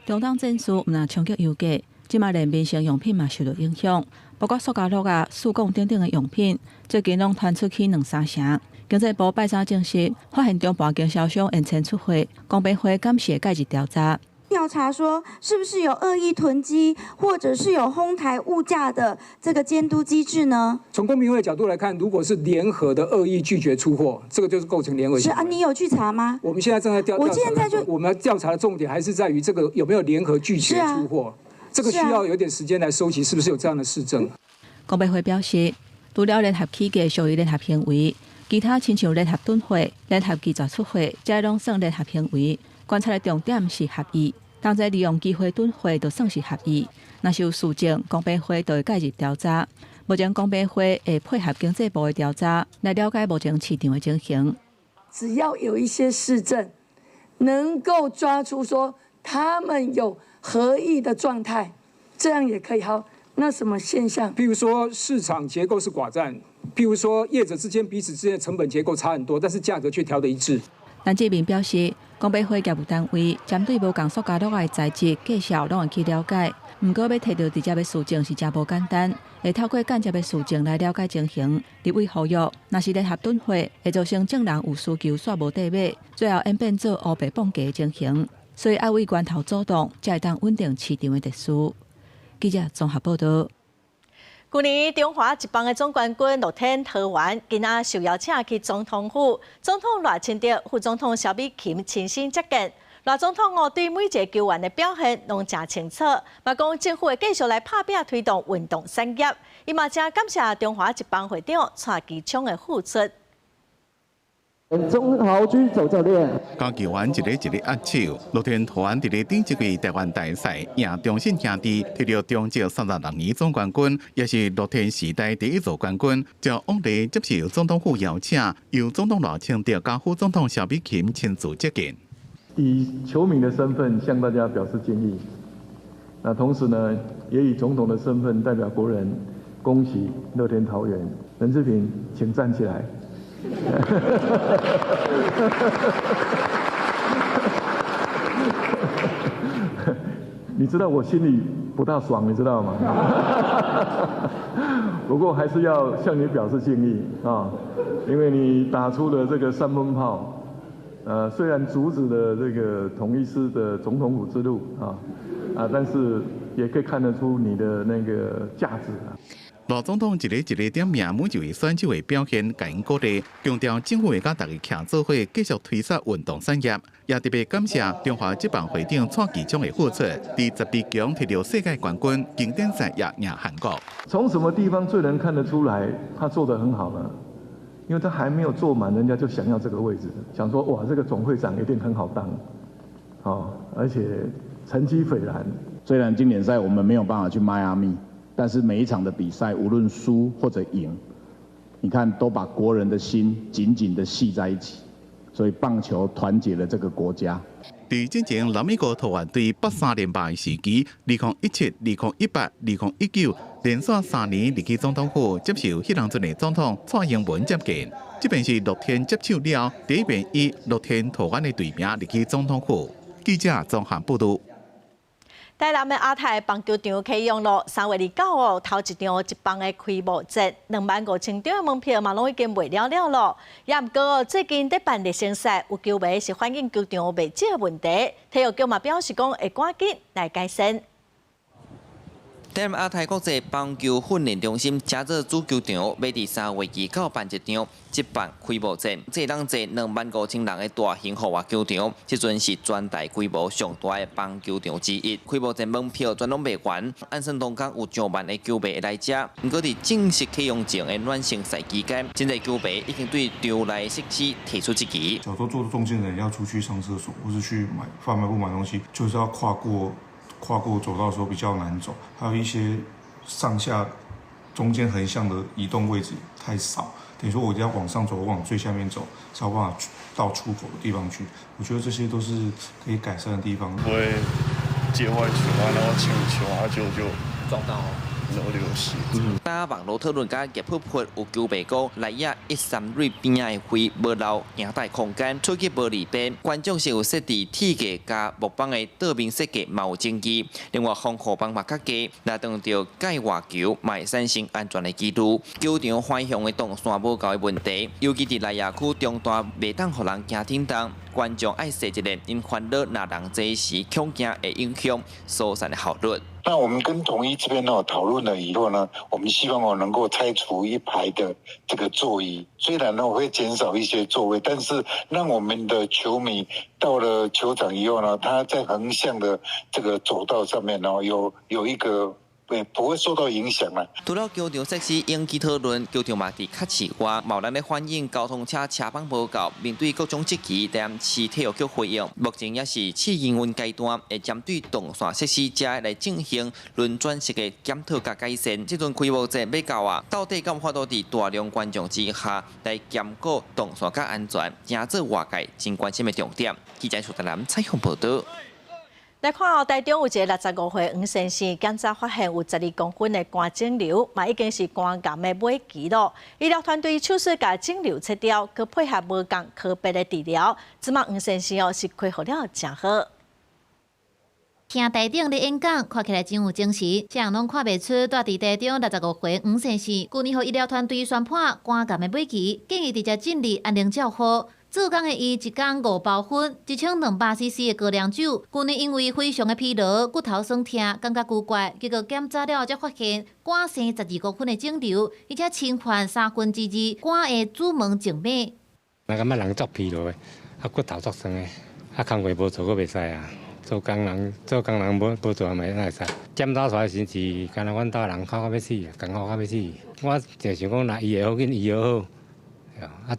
中東戰事毋但衝擊油價，這馬連民生用品嘛受到影響，包括塑膠袋啊、塑鋼等等的用品，最近攏傳出去兩三成。經濟部拜三證實，發現中盤經銷商延遲出貨，公平會監視介入調查。
調查說，是不是有惡意囤積，或者是有哄抬物價的這個監督機制呢？
從公平會的角度來看，如果是聯合的惡意拒絕出貨，這個就是構成聯合。
是啊，你有去查嗎？
我們現在正在調。
我現在就
我們要調查的重點還是在於這個有沒有聯合拒絕出貨，這個需要有點時間來收集，是不是有這樣的事證？
公平會表示，除了聯合起價屬於聯合行為，其他親像聯合囤貨、聯合拒絕出貨，這攏算聯合行為。觀察的重點是合意，當這利用機會囤貨就算是合意。若是有事證，公平會就會介入調查。目前公平會會配合經濟部的調查，來了解目前市場的情形。
只要有一些事證，能夠抓出說他們有合意的狀態，這樣也可以。好，那什麼現象？
譬如說市場結構是寡佔，譬如說業者之間彼此之間的成本結構差很多，但是價格卻調得一致。
陳志明表示，公平會業務單位針對無仝塑膠袋的材質介紹，攏會去了解。毋過欲提著直接的事證是誠無簡單，會透過間接的事證來了解情形。立委呼籲，若是聯合囤貨，會造成眾人有需求煞無得買，最後演變做烏白綁價的情形。所以愛為源頭阻擋，才會當穩定市場的秩序。記者綜合報導。
去年中華職棒的總冠軍樂天桃猿，今仔受邀請去總統府，總統賴清德、副總統蕭美琴親身接見。賴總統哦，對每一个球員的表現攏誠清楚，嘛講政府會繼續來拍拼推動運動產業。伊嘛誠感謝中華職棒會長蔡其昌的付出。
鍾豪軍總教練，
佮球員一个一个握手。樂天桃猿佇咧頂一季台灣大賽贏中信兄弟，摕著中職36年總冠軍，也是樂天時代第一座冠軍。就往日接受總統府邀請，由總統賴清德佮副總統蕭美琴親自接見。
以球迷的身份向大家表示敬意，那同時呢，也以總統的身份代表國人恭喜樂天桃猿。任志平，請站起來。你知道我心裡不大爽，你知道嗎？不過還是要向你表示敬意啊，因為你打出了這個三分炮，雖然阻止了這個統一獅的總統府之路啊，但是也可以看得出你的那個價值啊。
賴總統一个一个點名每一位選手的表現，共𪜶鼓勵，強調政府會佮大家徛做伙，繼續推捒運動產業，也特別感謝中華職棒會長蔡其昌的付出，佇12強摕著世界冠軍，經典賽也贏韓國。
從什麼地方最能看得出來他做得很好呢？因為他還沒有坐滿，人家就想要這個位置，想說哇，這個總會長一定很好當，哦，而且成績斐然。
雖然經典賽我們沒有辦法去邁阿密。但是每一場的比賽，無論輸或者贏，你看都把國人的心緊緊的繫在一起，所以棒球團結了這個國家。
佇進前南美國桃猿隊83連敗時期，2017、2018、2019連續3年入去總統府接受彼當陣的總統蔡英文接見，這便是樂天接手了第一遍以樂天桃園的隊名入去總統府。記者綜合報導。
台南的亞太棒球場啟用囉，3月29哦，頭一場職棒的開幕戰，25,000張的門票嘛攏已經賣了了囉。也毋過最近佇辦熱身賽，有球迷是反映球場袂少問題，體育局嘛表示講會趕緊來改善。
台南亞太國際棒球訓練中心加做主球場，欲佇3月29辦一場職棒開幕戰。這當坐25,000人的大型戶外球場，這陣是全台規模上大的棒球場之一。開幕戰門票全攏賣完，按算當工有上萬的球迷會來遮。毋過佇正式啟用前的暖身賽期間，真濟球迷已經對場內設施提出質疑。
假如說坐中間的人要出去上廁所，或是去買販賣部買東西，就是要跨過走道的時候比較難走，還有一些上下中間橫向的移動位置太少，等於說我一定要往上走，往最下面走，才有辦法到出口的地方去。我覺得這些都是可以改善的地方。
不會接外球啊，然後搶球啊，就
撞到。
然後流血。
搭網路討論佮熱噗噗，有球迷講內野一三壘邊仔的位無留行帶空間，出去無利便。觀眾席有設置鐵架佮木板的桌面設計嘛有爭議。另外防護板嘛較低，若當著界外球嘛會產生安全的疑慮。球場反向的動線無夠的問題，尤其佇內野區中段袂當予人行頂動，觀眾愛踅一下，𪜶煩惱若人濟時恐驚會影響疏散的效率。
那我們跟統一這邊呢討論了以後呢，我們希望哦能夠拆除一排的這個座椅，雖然呢會減少一些座位，但是讓我們的球迷到了球場以後呢，他在橫向的這個走道上面呢有一個不會受到影響啦。
除了球場設施引起討論，球場嘛佇較市外，嘛有人咧反映交通車車幫無夠，面對各種質疑，台南市體育局回應，目前也是試營運階段，會針對動線設施遮來進行輪轉式的檢討佮改善。這陣開幕戰欲到啊，到底敢有法度佇大量觀眾之下來兼顧動線佮安全，成做外界真關心的重點。記者蘇德南採訪報導。
來看哦，台中有一个65歲黃先生，檢查發現有12公分的肝腫瘤，嘛已經是肝癌的尾期囉。醫療團隊手術共腫瘤切掉，閣配合無仝科別的治療，這馬黃先生哦是恢復了誠好。
聽台長咧演講，看起來真有精神，啥人攏看袂出，蹛佇台中65歲黃先生，舊年予醫療團隊宣判肝癌的尾期，建議直接進入安寧照護。做工的伊一工5包薰，1200 CC 的高粱酒。舊年因為非常的疲勞，骨頭酸痛，感覺古怪，結果檢查了後才發現肝生12公分的腫瘤，而且侵犯2/3肝的主門靜脈。
我感覺人足疲勞的，啊骨頭足酸的，啊工課無做閣袂使啊。做工人做工人無無做嘛會使。檢查出來時是，敢若阮兜人哭甲欲死，艱苦甲欲死。我就想講，若醫會好緊醫好好，啊。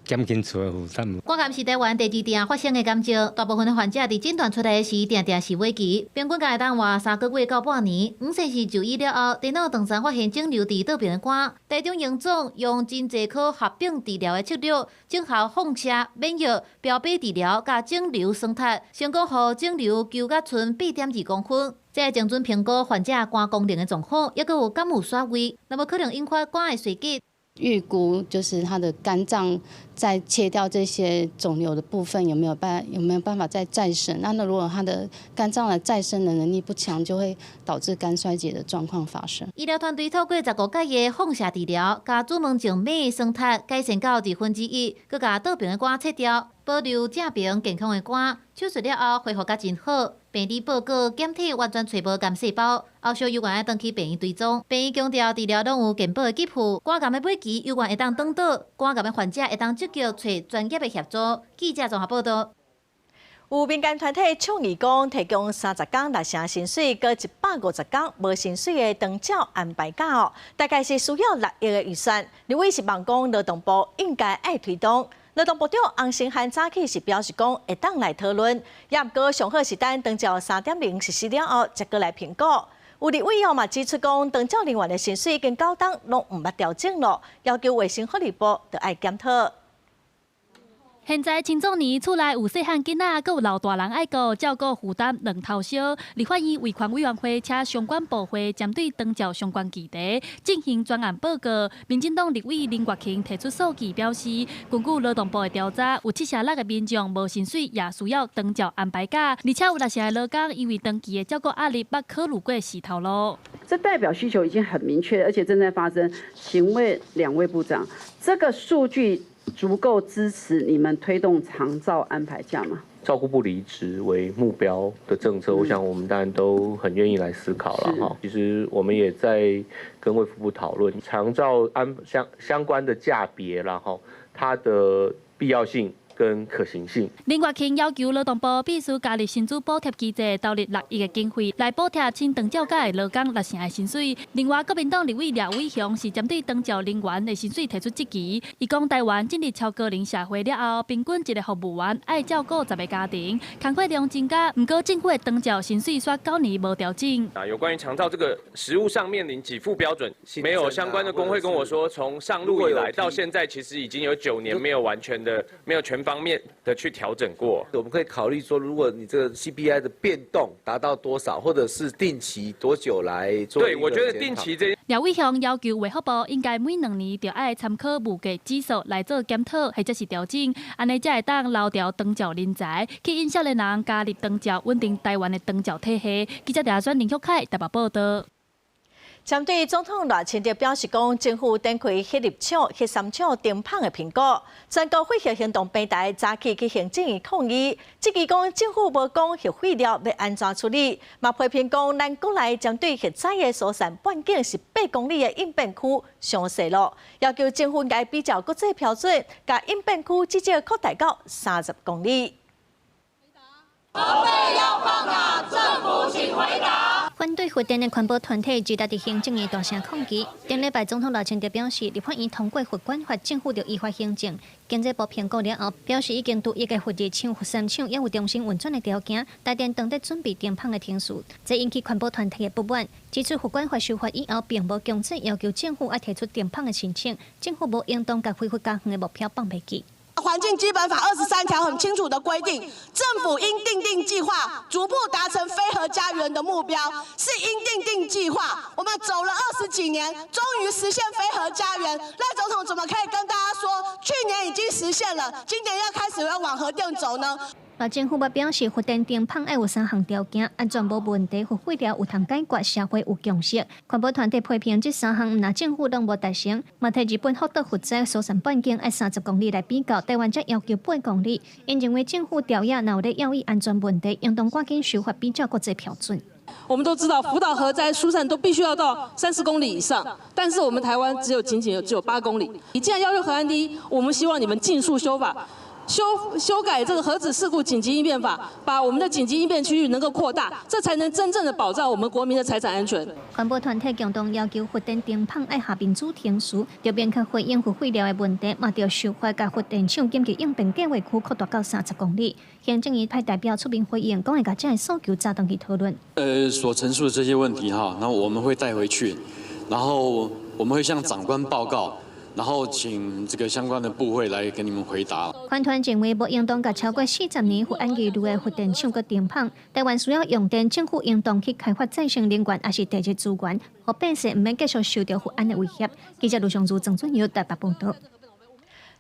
減輕厝的負擔。
肝癌是台灣第二定發生的癌症，大部分的患者佇診斷出來時，定定是尾期，平均會當活3個月到半年。黃先生就醫了後，電腦斷層發現腫瘤佇倒爿的肝，台中榮總用真濟科合併治療的策略，整合放射、免疫、標靶治療佮腫瘤雙殺，成功予腫瘤縮甲賰8.2公分。這精準評估患者肝功能的狀況，抑閣有敢有徙位，若無可能引發肝的衰竭。
預估就是他的肝臟在切掉這些腫瘤的部分有沒有辦法再再生？那如果他的肝臟的再生的能力不強，就會導致肝衰竭的狀況發生。
醫療團隊透過15擺的放射治療，共主門靜脈雙殺改善到1/2，閣共倒爿的肝切掉，保留正爿健康的肝。手術了後恢復甲真好，病理報告檢體完全揣無癌細胞，後續猶原愛轉去病院追蹤。病院強調治療攏有健保的給付，肝癌的尾期猶原會當轉倒，肝癌的患者會當積極揣專業的協助。記者綜合報導。
有民間團體倡議講，提供30工六成薪水，閣150工無薪水的長照安排假哦，大概是需要6億的預算。立委是望講勞動部應該愛推動。勞動部長洪申翰早起是表示講，會當來討論，也毋過上好是等長照3.0實施了後，才閣來評估。有立委哦嘛指出講，長照人員的薪水已經九冬攏毋捌調整囉，要求衛生福利部著愛檢討。
現在青壯年厝內有細漢囡仔，閣有老大人愛顧，照顧負擔兩頭燒。立法院衛權委員會請相關部會針對長照相關議題進行專案報告。民進黨立委林國興提出數據表示，根據勞動部的調查，有76的民眾無薪水，也需要長照安排假，而且有60的勞工因為長期的照顧壓力，捌考慮過辭頭路。
這代表需求已經很明確，而且正在發生。請問兩位部長，這個數據足夠支持你們推動長照安排假嗎？
照顧不離職為目標的政策，我想我們當然都很願意來思考了哈。其實我們也在跟衛福部討論長照安相關的假別啦哈，它的必要性跟可行性。
林國慶要求勞動部必須加入薪資補貼機制，投入6億的經費來補貼請長照假的勞工6成的薪水。另外，國民黨立委廖偉雄是針對長照人員的薪水提出質疑。伊講台灣進入超高齡社會了後，平均一个服務員愛照顧10个家庭，工課量增加。毋過政府的長照薪水煞9年無調整。
啊，有關於長照這個實務上面臨給付標準，沒有相關的工會跟我說，從上路以來到現在，其實已經有9年沒有完全的沒有全方面的去調整過。
我們可以考慮說，如果你這個 CPI 的變動達到多少，或者是定期多久來做？
對，我覺得定期這。
廖偉雄要求衛福部應該每2年就愛參考物價指數來做檢討，或者是調整，按呢才會當留牢長照人才，吸引少年人加入長照，穩定台灣的長照體系。記者廖選林旭凱台北報道。
針對總統賴清德表示講，政府展開核二廠、核三廠停麭的評估，全國廢核行動平台早起去行政院抗議，質疑講政府無講核廢料欲按怎處理，嘛批評講咱國內針對核災的疏散半徑是8公里的應變區傷細囉，要求政府應該比照國際標準，共應變區至少擴大到30公里。
核廢料放哪？政府請回答。
反對核電的環保團體聚集佇行政院大聲抗議。頂禮拜總統賴清德表示，立法院通過核管法，政府就依法行政。經濟部評估了後，表示已經拄一个核二廠、核三廠猶有重新運轉的條件，台電當咧準備停麭的程序，這引起環保團體的不滿，指出核管法修法以後，並無強制要求政府愛提出停麭的申請，政府無應當共非核家園的目標放袂記。
環境基本法23條很清楚的規定，政府應訂定計劃，逐步達成非核家園的目標，是應訂定計劃。我們走了20幾年，終於實現非核家園。賴總統怎麼可以跟大家說，去年已經實現了，今年要開始要往核電走呢？
賴政府表示，核電停麭愛有三項條件，安全無問題，核廢料有通解決，社會有共識。環保團體批評這三項，若政府攏無達成，嘛提日本福島核災疏散半徑愛30公里來比較，台灣則要求8公里。𪜶認為政府調查若有咧要以安全問題，應當趕緊修法比照國際標準。
我們都知道，福島核災疏散都必須要到30公里以上，但是我們台灣只有僅僅有只有8公里。你既然要求核安第一，我們希望你們盡速修法。修改這個核子事故緊急應變法，把我們的緊急應變區域能夠擴大，這才能真正的保障我們國民的財產安全。
環保團體共同要求核電停麭愛下民主程序，著明確回應核廢料的問題，嘛著修法共核電廠緊急應變計劃區擴大到30公里。行政院派代表出面回應，講會共這个訴求早轉去討論。
所陳述的這些問題哈，那我們會帶回去，然後我們會向長官報告。然後請這個相關的部會來給你們回答。
環團認為，無應當共超過40年核安疑慮的核電廠閣停麭。台灣需要用電，政府應當去開發再生能源，抑是地熱資源，予百姓毋免繼續受著核安的威脅。記者盧尚如、曾俊友台北報道。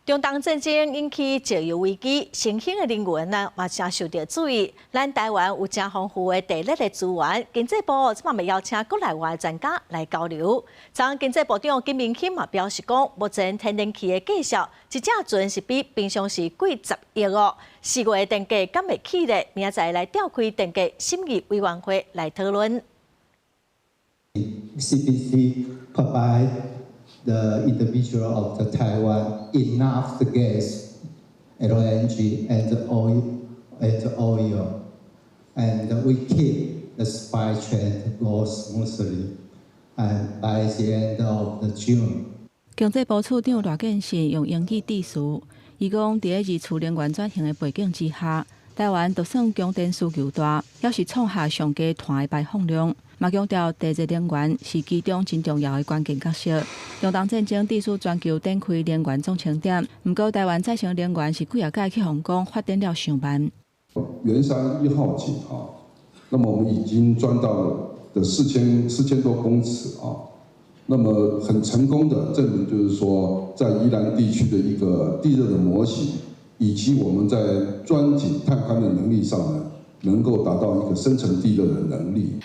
中東戰爭引起石油危機，新興的能源呢嘛誠受著注意。咱台灣有誠豐富的地熱的資源，經濟部這擺邀請國內外專家來交流。昨經濟部長金明欣嘛表示講，目前天然氣的價數，一隻船是比平常時貴10億哦。4月的電價敢會起咧？明仔載來召開電價審議委員會來討論。
CPC provide the individual of the Taiwan enough the gas, LNG and oil and oil, and we keep the supply chain go smoothly. And by the end of the June.
經濟部次長賴建信用英語致辭，伊講，佇咧二次能源轉型的背景之下，台灣就算供電需求大，猶是創下上低碳的排放量。嘛強調地熱能源是其中真重要的關鍵角色。中東戰爭致使全球展開能源總清點，毋過台灣再生能源是幾若擺去予講發展了傷慢。
圓山一號井啊，那麼我們已經鑽到的4000多公尺啊，那麼很成功的證明，就是說在宜蘭地區的一個地熱的模型，以及我們在鑽井探勘的能力上呢，能夠達到一個深層地熱的能力。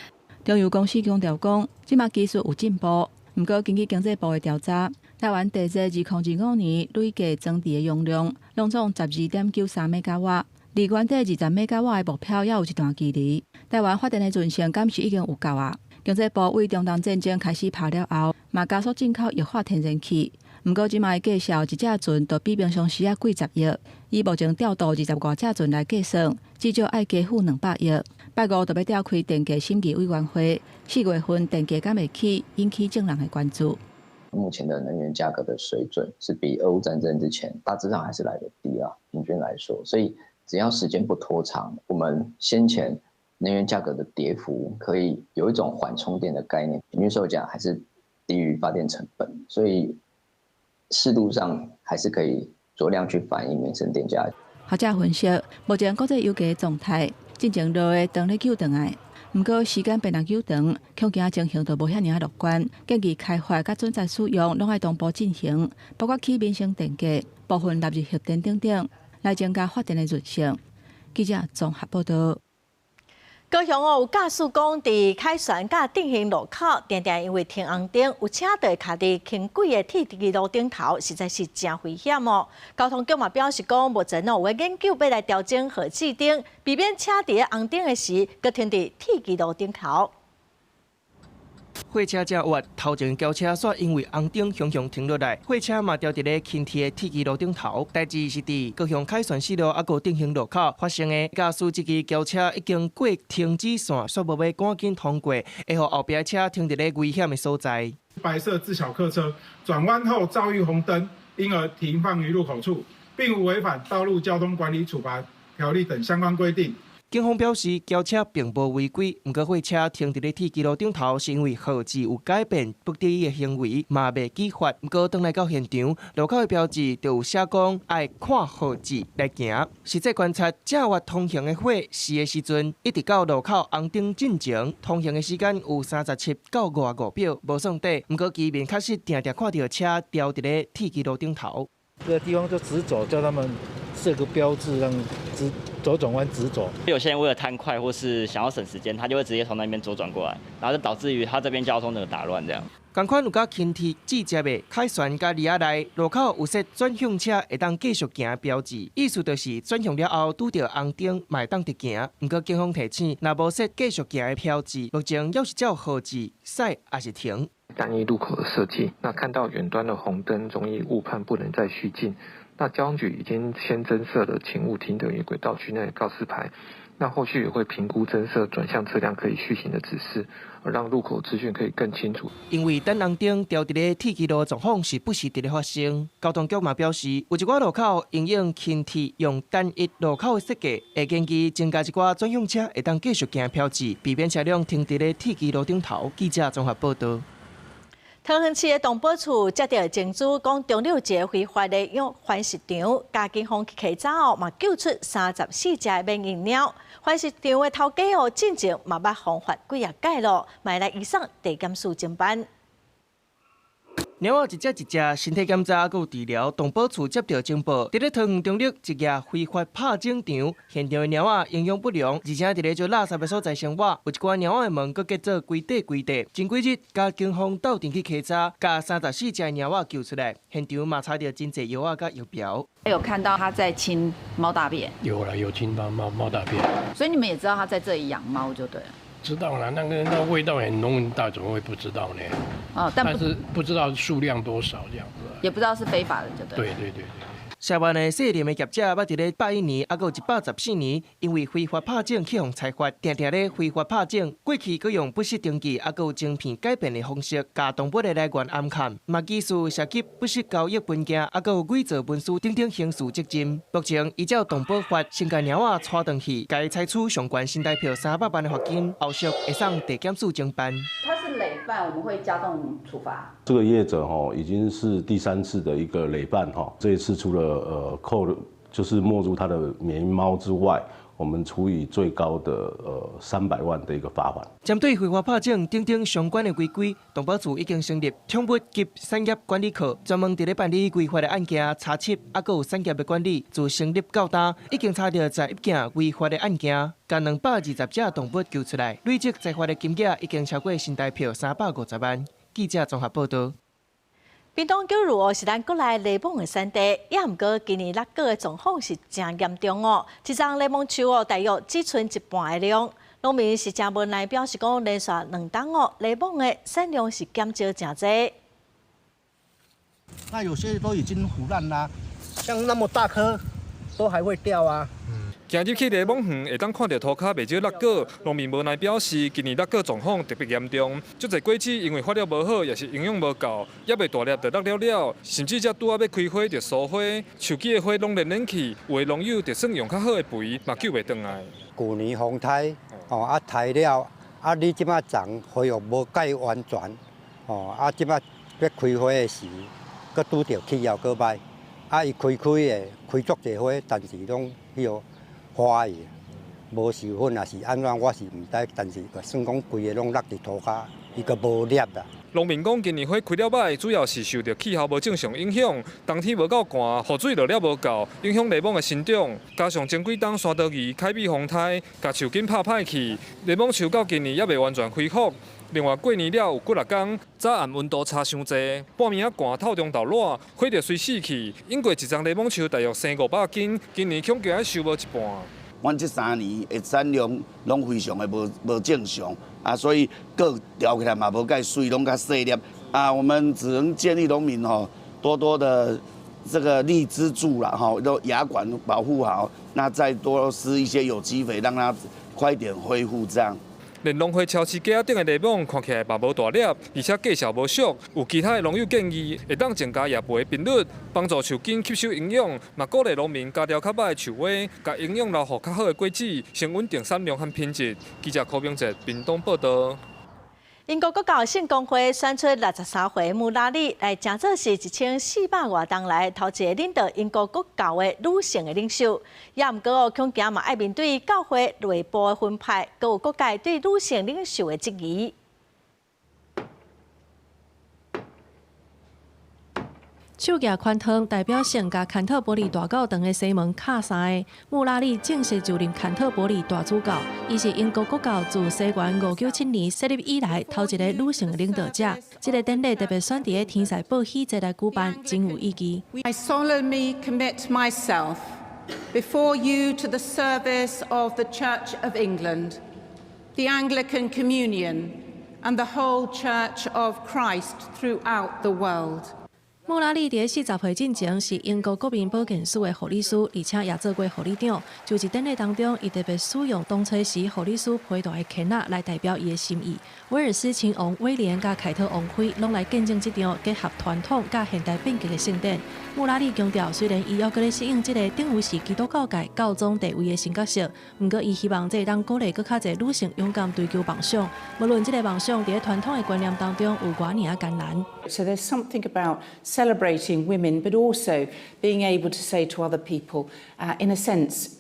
中油公司強調講，這馬技術有進步，毋過根據經濟部的調查，台灣地熱2025年累計裝置的容量，攏總12.93兆瓦，離原底20兆瓦的目標猶有一段距離。台灣發電的韌性敢是已經有夠啊？經濟部為中東戰爭開始拍了後，嘛加速進口液化天然氣。毋過這馬的計數，一隻船就比平常時仔貴10億。以目前調度20外隻船來計算，至少愛加付200億。拜五就欲召開電價審議委員會，4月份電價敢會起，引起眾人的關注。
目前的能源價格的水準是比俄烏戰爭之前大致上還是來得低啊，平均來說。所以只要時間不拖長，我們先前能源價格的跌幅可以有一種緩衝墊的概念，平均售價還是低於發電成本，所以適度上還是可以酌量去反映民生電價。
學者分析，目前國際油價狀態進前落的當咧救轉來，毋過時間變若久長，恐驚情形就無遐爾仔樂觀。建議開發佮準則使用攏愛同步進行，包括起民生電價、部分納入核電等等，來增加發電的韌性。記者綜合報道。
高雄哦，有駕駛講，佇凱旋佮振興路口，定定因為停紅燈，有車就會卡佇輕軌的鐵支路頂頭，實在是誠危險哦。交通局嘛表示講，目前哦有研究欲來調整號誌燈，避免車佇紅燈的時，閣停佇鐵支路頂頭。
貨車正越，頭前轎車煞因為紅燈雄雄停落來，貨車嘛牢佇咧輕鐵的鐵支路頂頭。代誌是佇高雄凱旋四路抑閣振興路口發生的。駕駛這支轎車已經過停止線，煞無欲趕緊通過，會予後壁車停佇咧危險的所在。
白色自小客車轉彎後遭遇紅燈，因而停放於路口處，並無違反道路交通管理處罰條例等相關規定。
警方表示，轎車並無違規，毋過貨車停佇咧鐵支路頂頭，是因為號誌有改變，不得已的行為嘛袂記罰。毋過轉來到現場，路口的標誌就有寫講愛看號誌來行。實際觀察，正越通行的貨時的時陣，一直到路口紅燈進前，通行的時間有37到55秒，無算短。毋過居民確實定定看著車牢佇咧鐵支路頂頭。
這個地方就直走，叫他們設個標誌，讓直左轉彎直走。
有些人為了貪快或是想要省時間，他就會直接從那邊左轉過來，然後就導致於他這邊交通的打亂這樣。
仝款有佮輕鐵接接的凱旋佮里仔內路口有設轉向車會當繼續行的標誌，意思就是轉向了後拄著紅燈嘛會當直行。毋過警方提醒，若無設繼續行的標誌，目前猶是照號誌駛抑是停。
單一路口的設計，那看到遠端的紅燈，容易誤判不能再續進。那交通局已經先增設了請勿停等於軌道區內的告示牌，那後續也會評估增設轉向車輛可以續行的指示，讓路口資訊可以更清楚。
因為等紅燈牢佇咧鐵支路狀況是不時佇咧發生，交通局嘛表示，有一寡路口因應輕鐵用單一路口的設計，會建議增加一寡轉向車會當繼續行的標誌，避免車輛停佇咧鐵支路頂頭。記者綜合報道。
桃園市的動保處接著情資，講中壢一个非法的養繁殖場，共警方去稽查後，嘛救出34隻的緬因貓。繁殖場的頭家哦，進前嘛捌予罰幾仔擺囉，嘛來移送地檢署偵辦。
貓仔一隻一隻身體檢查，閣有治療。動保處接著情報，佇咧桃園中壢一个非法拍種場，現場的貓仔營養不良，而且佇咧足垃圾的所在生活，有一寡貓仔的毛閣結做規塊規塊。前幾日，共警方鬥陣去稽查，共34隻貓仔救出來，現場嘛查著真濟藥仔佮疫苗。
有看到他在清貓大便？
有啦，有清到貓貓大便。
所以你們也知道他在這裡養貓就對了。
知道了，那個那味道很濃，大怎麼會不知道呢？
哦，
但是不知道數量多少這樣子。
也不知道是非法的，就對。
對對對對。
涉案的細林的業者，捌佇咧101年，抑閣有114年，因為非法拍種去予裁罰，定定咧非法拍種，過去閣用不實登記，抑閣有晶片改變的方式，共動物的來源掩藏，嘛疑似涉及不實交易文件，抑閣有偽造文書等等刑事責任。目前依照動保法，先共貓仔帶轉去，共採取上懸新台票300萬的罰金，後續會送地檢署偵辦。
它是累犯，我們會加重處罰。
這個業者吼已經是第三次的一個累犯哈，這一次除了扣就是沒入他的緬因貓之外，我們處以最高的300萬的一個罰款。
針對非法拍種等等相關的違規，動保處已經成立寵物及產業管理課，專門佇咧辦理違法的案件查緝，抑閣有產業的管理。自成立到今，已經查著11件違法的案件，共220隻動物救出來，累積裁罰的金額已經超過新台票350萬。記者綜合報道。
屏東九如哦，是咱國內檸檬的產地，也毋過今年落果的狀況是誠嚴重哦。一叢檸檬樹哦，大約只賰一半的量，農民是誠無奈，表示講連續2冬哦，檸檬的產量是減少誠濟。
那有些都已經腐爛啦，像那麼大顆都還會掉啊。
行入去檸檬園，會當看著塗跤袂少落果。農民無奈表示，今年落果狀況特別嚴重，足濟果子因為發了無好，抑是營養無夠，猶未大粒就落了了，甚至才拄仔欲開花就疏花，樹枝的花攏連連去。有的農友就算用較好的肥，嘛救袂轉來。
舊年風颱，哦啊颱了，啊你這擺種恢復無蓋完全，哦啊這擺欲開花的時，閣拄著氣候閣歹，啊伊開開的開足濟花，但是攏彼個。花去，無授粉也是按怎，我是毋知，但是算講規个攏落佇塗跤，伊閣無粒啦。
農民講，今年花開了䆀，主要是受著氣候無正常影響，冬天無夠寒，雨水落了無夠，影響檸檬的生長。加上前幾冬山刀魚、凱美風颱，共樹根拍歹去，檸檬樹到今年猶未完全恢復。另外過年了有幾若工，早暗溫度差傷濟，半暝仔寒，透中晝熱，花就隨死去。永過一叢檸檬樹大約生500斤，今年恐驚愛收無一半。
阮這3年的產量攏非常的無正常啊，所以果掉起來嘛無蓋媠，攏較細粒啊。我們只能建議農民吼，多多的這個綠支柱啦，吼，都芽管保護好，那再多施一些有機肥，讓它快點恢復這樣。
連農會超市架仔頂的檸檬看起來嘛無大粒，而且價數無俗。有其他的農友建議，會當增加葉肥頻率，幫助樹根吸收營養，嘛鼓勵農民加調較歹的樹芽，共營養留予較好的果子，先穩定產量和品質。記者柯明哲屏東報道。
英國國教聖公會選出63歲穆拉里來，成做是1400外冬來頭一个領導英國國教的女性的領袖。也毋過哦，恐驚嘛愛面對教會內部的分派，閣有各界對女性領袖的質疑。
手舉寬敞，代表性共坎特伯里大教堂的西門敲三下，穆拉里正式就任坎特伯里大主教。伊是英國國教自西元597年設立以來頭一个女性領導者。這个典禮特別選佇咧天使報喜節來舉辦，真有意義。
I solemnly commit myself before you to the service of the Church of England, the Anglican Communion, and the whole Church of Christ throughout the world.
穆拉里佇40歲進前是英國國民保健署的護理師，而且也做過護理長。就職典禮當中，伊特別使用當初時護理師佩戴的鉗仔來代表伊的心意。威爾斯親王威廉佮凱特王妃攏來見證這場結合傳統佮現代變革的盛典。穆拉里強調，雖然伊猶閣咧適應這個等於是基督教界教宗地位的新角色，毋過伊希望這會當鼓勵閣較濟女性勇敢追求夢想，無論這个夢想佇咧傳統的觀念當中有偌爾仔艱難。
So there's something about celebrating women, but also being able to say to other people, in a sense,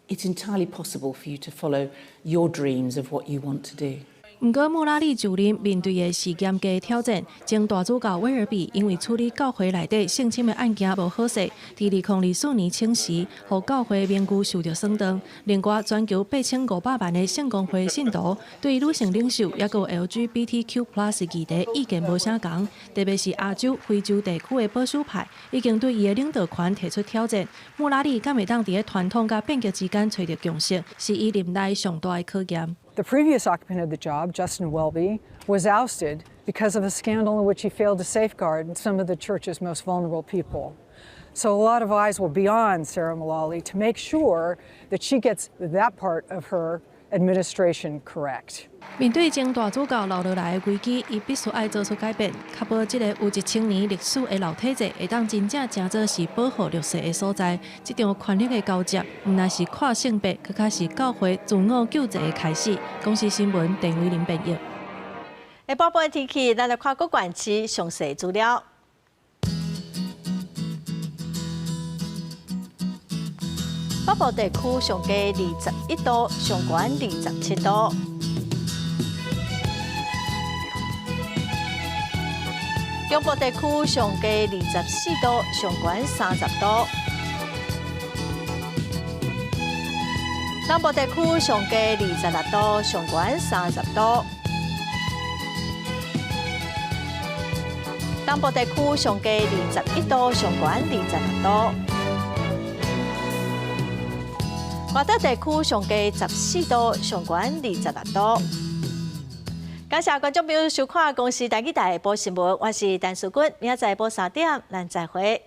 it's entirely possible for you to follow your dreams of what you want to do.
毋過穆拉里就任面對的是嚴格挑戰。前大主教威爾比因為處理教會內底性侵的案件無好勢，佇2024年請辭，予教會名譽受著損斷。另外，全球8500萬的聖公會信徒對女性領袖抑閣有 LGBTQ+ 議題意見無相仝，特別是亞洲、非洲地區的保守派已經對伊的領導權提出挑戰。穆拉里敢會當佇咧傳統佮變革之間揣著共識，是伊任內上大的考驗。
The previous occupant of the job, Justin Welby, was ousted because of a scandal in which he failed to safeguard some of the church's most vulnerable people. So a lot of eyes will be on Sarah Mullally to make sure that she gets that part of her administration correct.
面對前大主教留落來的危機，伊必須愛做出改變，確保這個有1000年歷史的老體制會當真正成做是保護弱勢的所在。這場權力的交接，毋但是跨性別，閣較是教會自我救濟的開始。公視新聞，鄧偉林編譯。
下晡的天氣，咱來看各縣市詳細資料。北部地區上低21度，上懸27度。中部地區上低24度，上懸30度。南部地區上低26度，上懸30度。東部地區上低21度，上懸26度。外島地區上低14度，上懸26度。感謝觀眾朋友收看《公視台語台》下晡新聞，我是陳淑君，明仔載下晡3點，咱再會。